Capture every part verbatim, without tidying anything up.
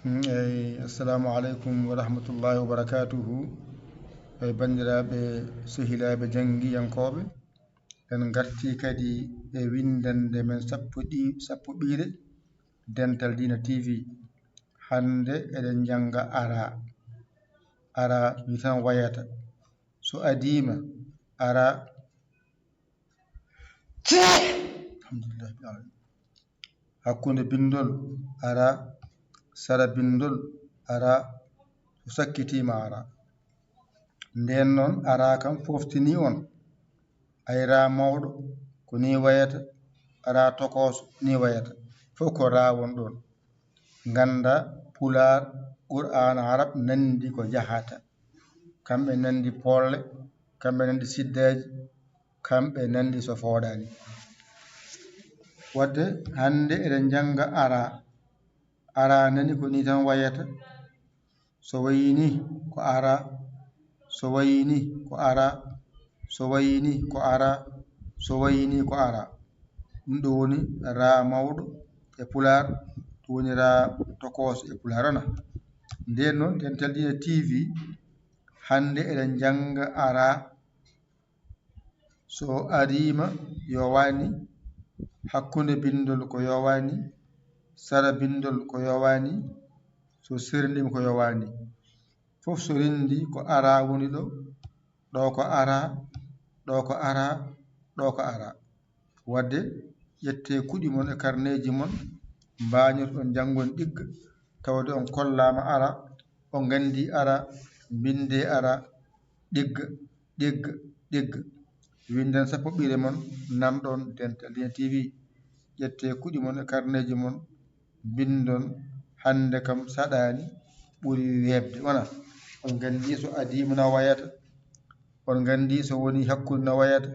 Mm, eyi, assalamu aleykum wa rahmatullahi wa barakatuhu. Eyi, banndiraaɓe, sehilaaɓe janngiyankooɓe, en ngartii kadi e winndannde men sappo ɗi-, sappo ɓiire Dental Diina T V. Hannde eɗen njannga ara. Ara ni tan wayata. So adiima, ara. Alhamdulillah. Hakkunde binndol, ara. Sara binndol, ara. So sakkitiima, ara. Ndeen noon, ara kam foftinii on. Ay ra mawɗo, ko nii wayata, ra tokooso, nii wayata. Fof ko ra won ɗoon. Ngannda Pulaar, Qur'aana Arab nanndi ko jahata. Kamɓe nanndi poolle, kamɓe nanndi siddaaji, kamɓe nanndi so fooɗaani. Wadde hannde eɗen njannga ara. Ara nani ko nii tan wayata. So wayii nii ko ara. So wayii nii ko ara. So wayii nii ko ara. So wayii nii ko ara. Ɗum ɗo woni ra mawɗo e Pulaar, ɗum woni ra tokooso e Pulaar, wona? Ndeen noon, Dental Diina T V, hannde eɗen njannga ara. So ariima, yowaani. Hakkunde binndol ko yowaani. Sara binndol ko yowaani. So serndiima ko yowaani. Fof so renndii ko ara woni ɗo. Ɗo ko ara, ɗo ko ara, ɗo ko ara. Wadde ƴettee kuɗi mon e karneeji mon, mbaañorɗon janngon ɗigga, tawde on kollaama ara, on nganndii ara, mbinndee ara, ɗigga, ɗigga, ɗigga. Winnden sappo ɓiire mon, nanɗon Dental Diina T V. Ƴettee kuɗi mon e karneeji mon, mbinndon, hannde kam saɗaani, ɓuri weeɓde, wona? On nganndii so adiima no wayata, on nganndii so wonii hakkunde no wayata,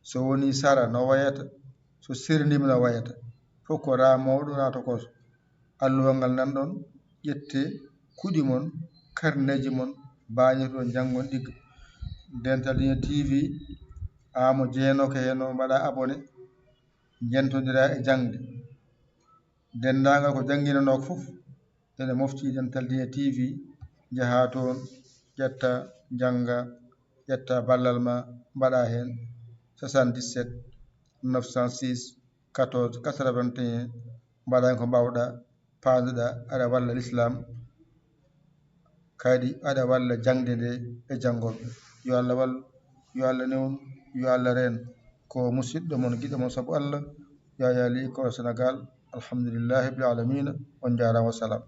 so wonii sara no wayata, so serndiima no wayata. Fof ko ra mawɗo, ra tokooso. Alluwal ngal nanɗon, ƴettee kuɗi mon, karneeji mon, mbaañorɗon janngon ɗigga. Dental Diina T V, aan mo jeenooka heen o, mbaɗa abonné, njentondiraa e jaŋde. Denndaangal ko jannginanooka fof ene mofti Dental Diina T V, njahaa toon, ƴetta, njannga, ƴetta ballal ma, mbaɗa heen soixante-dix-sept neuf cent six quatorze quatre-vingt-un, mbaɗa heen ko mbaawɗa, paanduɗa, aɗa walla Lislaam, kadi aɗa walla jaŋde nde e janngooɓe. Yo Allah wallu, yo Allah newnu, yo Allah reen. Ko musiɗɗo mon, giɗo mon sabu Allah, Yaya Ly, Kono Sénégal. Alhamdulillahi rabbil aalamiina. On njaaraama, wa salaam.